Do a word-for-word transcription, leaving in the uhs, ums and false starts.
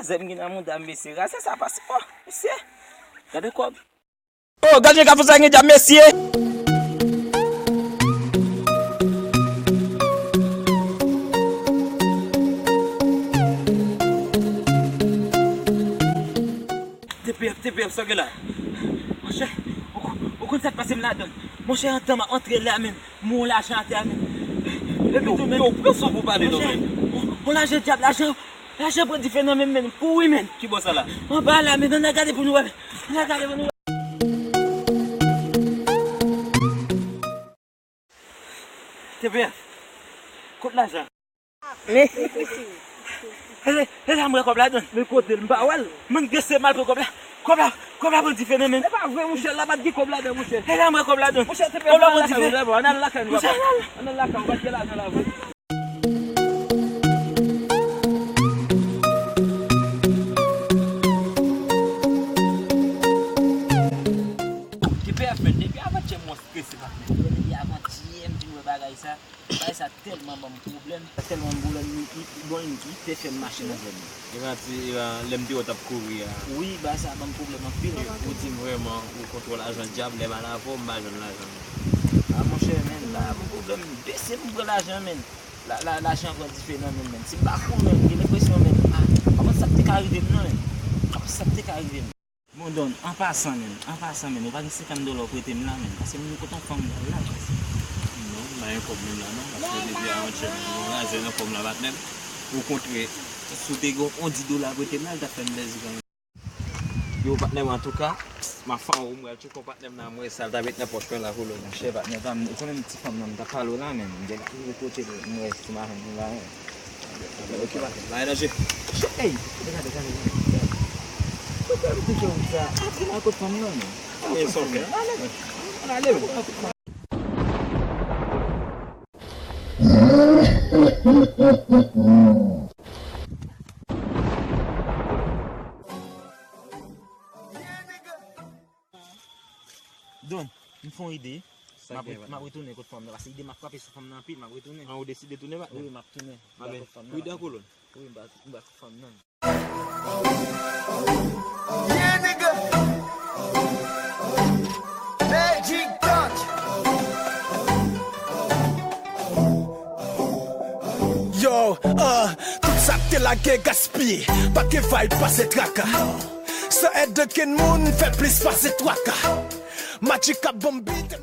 Zèb gen nan mouda m, mesye. Raze sa pase. Oh, mesye. Gade kòb. Oh, gade jan gason sa gen djab, mesye. T P F, T P F, sa w gen la? Monchè, ou, ou konn sa k pase m ladan l. Monchè, antan m ap antre la menm, m wè yon lajan atè a menm. Epi tou menm, yo, pran sou pou pale non, monchè, menm. Yon, yon lajan dyab, lajan, lajan pran dife nan men m menm, kouri menm. Ki bò sa la? Anba la menm, ann al gade pou nou wè. Ann al gade pou nou wè. T P F, kot lajan? Men. E, e la m wè kòb ladan. Men kote l, m pa wè l. Mwen gen se mal pran kòb la. Kòb la, kòb la pran dife nan men m. E pa vre, monchè, la pa t gen kòb ladan, monchè. E la m wè kòb ladan. Monchè, T P F, kòb la pran dife. Ann al lakay nou, papa. Ann al lakay nou, papa. Ann al lakay nou, pa t gen lajan la vre. T P F, men, depi avantyè m wè w strese, patnè. Depi avantyè m fin wè bagay sa. Bagay sa tèlman ban m pwoblèm. Tèlman ban m pwoblèm, li, li, bon, li, li te fè m mache nan zòn nan. E pa ti, e pa lè m te wè w t ap kouri a. Wi, bagay sa ban m pwoblèm anpil. Ou di m vrèman ou kontwòl ajan dyab, lè m al avè w, m pa jwenn lajan menm. A, monchè, men, la, ban m pwoblèm, bese pou m pran lajan, men. La, la, lajan pran dife nan men m, men. Si m pa kouri, men, m gen lenpresyon, men, a, avan sa k te ka rive m, non, men. Avan sa k te ka rive m. Bon, Don, an pasan menm, an pasan menm, ou pa gen senkant dola w prete m la menm, paske m gen kote yon fanm m pral la, paske. Non, m pa gen kòb menm la non, paske depi avantyè m gen yon razè nan kò m la, patnè m. Okontrè, si w te gen yon dis dola prete m la, li t ap fè m plezi kanmenm. Yo, patnè m, antouka, m ap fè yon, m pral tcheke yon patnè m la, m wè sa l ta met nan pòch mwen la pou l, monchè, patnè pa m, ou konnen m ti fanm nan, m t ap pale w la menm, m gen yon kote m wè si m a jwenn yon bagay. Ok, patnè, pa gen danje. Ey, gade, gade, gade. Poukò m toujou di sa? Ap vin ak kot fanm nan, men. Ey, sa w fè? Ann ale, men. Ann ale, men. Don, m fè yon ide. M ap, m ap retounen kot fanm nan, paske ide m ap frape sou fanm nan anpil, m ap retounen. An, ou deside tounen, patnè? Wi, m ap tounen. M ap kot fanm nan, patnè. Pride kolòn. Wi, m ap, m ap kot fanm nan. Yeah, nigga. Magic touch. Yo, ah, tout sa k te lage gaspiye. Pa gen vibe, pase traka. San èd okenn moun, fè plis pase twa ka. Magic ap ban m beat.